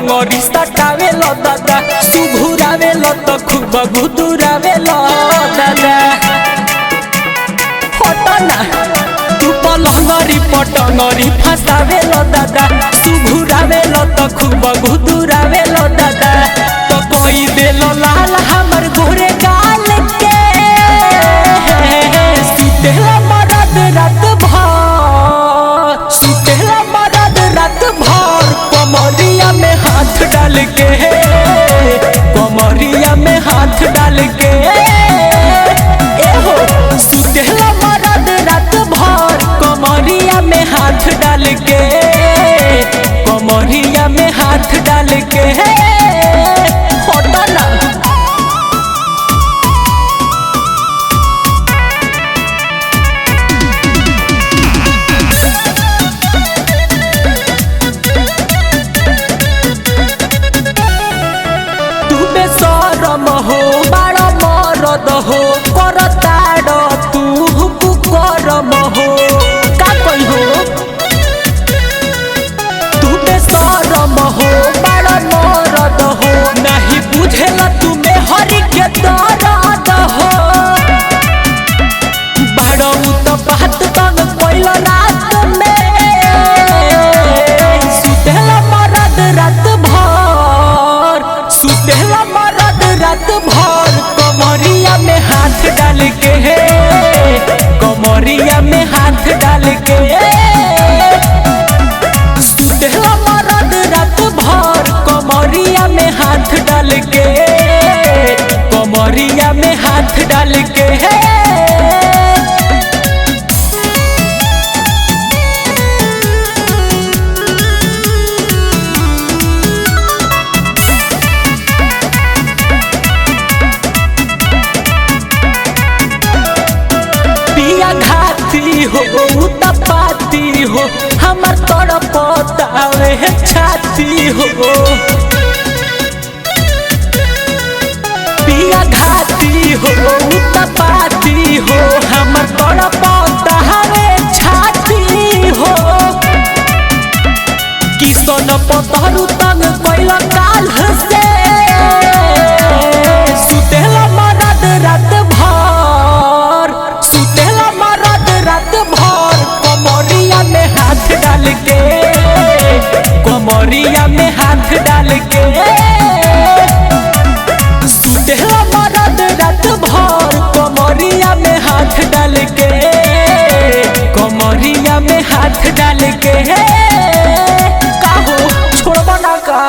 पटंगरी सटावे लो दादा, सुघुरावे लो त खूब गुदुरावे लो दादा। हटना तू पलंगरी पटंगरी फसावे लो दादा, सुघुरावे लो त खूब गुदुरावे लो दादा। तो कोई देलो लाल हमर गोरे गाल के, सुतेला मरद रात भर, सुतेला मरद रात भर कमरिया में हाथ डाल के, कमरिया में हाथ डाल के। एहो सुतेला मरद रात भर कमरिया में हाथ डाल के, कमरिया में हाथ डाल के। हटना तू बेशरम हो बड़ा मरद हो, करताड़ तू कुकरम हो। का कही हो तू बेशरम हो बड़ा मरद हो, नहीं बुझेला तू मेहरी के दर्द हो। बाड़ू तो बात तंग कैल रात में, सुतेला मरद रात भर, सुतेला मरद रात भर कमरिया में हाथ डाल के, कमरिया में हाथ डाल के। सुतेला मरद रात भर कमरिया में हाथ डाल के, कमरिया में हाथ डाल के। पिया घाती हो उतपाती हो, हमर तड़पतावे छाती हो। पिया घाती हो उतपाती हो, हमर तड़पतावे छाती हो। किसन पतरू तंग कैल काल से, सुतेला मरद रात भर, सुतेला मरद रात भर कमरिया में हाथ डाल के, कमरिया में हाथ डाल के। सुतेला मरद रात भर कमरिया में हाथ डाल के, कमरिया में हाथ डाल के। का हो छोड़बो ना का।